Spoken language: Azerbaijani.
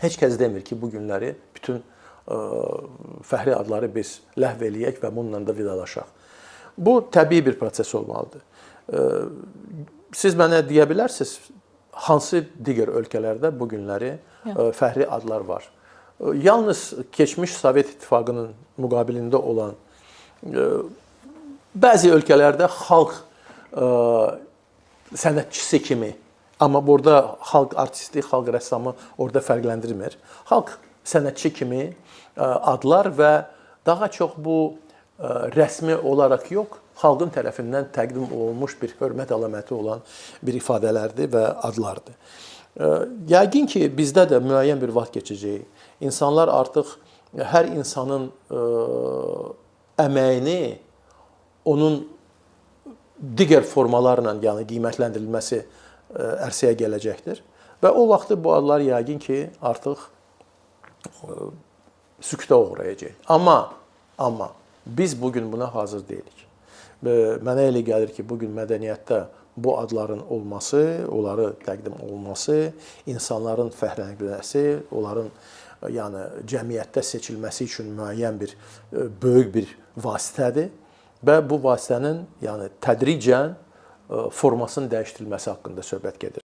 Heç kəs demir ki, bu günləri bütün fəxri adları biz ləğv eləyək və bununla da vidalaşaq. Bu təbii bir proses olmalıdır. Siz mənə deyə bilərsiniz, hansı digər ölkələrdə bu günləri fəxri adlar var? Yalnız keçmiş Sovet İttifaqının müqabilində olan bəzi ölkələrdə xalq sənətçisi kimi, amma burada xalq artisti, xalq rəssamı orada fərqləndirmir. Xalq sənətçi kimi adlar və daha çox bu rəsmi olaraq yox, xalqın tərəfindən təqdim olunmuş bir hörmət əlaməti olan bir ifadələrdir və adlardır. Yəqin ki, bizdə də müəyyən bir vaxt keçəcək. İnsanlar artıq hər insanın əməyini onun digər formalarla, yəni qiymətləndirilməsi ərsəyə gələcəkdir. Və o vaxtı bu adlar yəqin ki, artıq sükutə uğrayacaq. Amma biz bu gün buna hazır deyilik. Mənə elə gəlir ki, bu gün mədəniyyətdə bu adların olması, onları təqdim olunması, insanların fəxrləndirilməsi, onların yəni cəmiyyətdə seçilməsi üçün müəyyən bir böyük bir vasitədir və bu vasitənin yəni tədricən formasının dəyişdirilməsi haqqında söhbət gedir.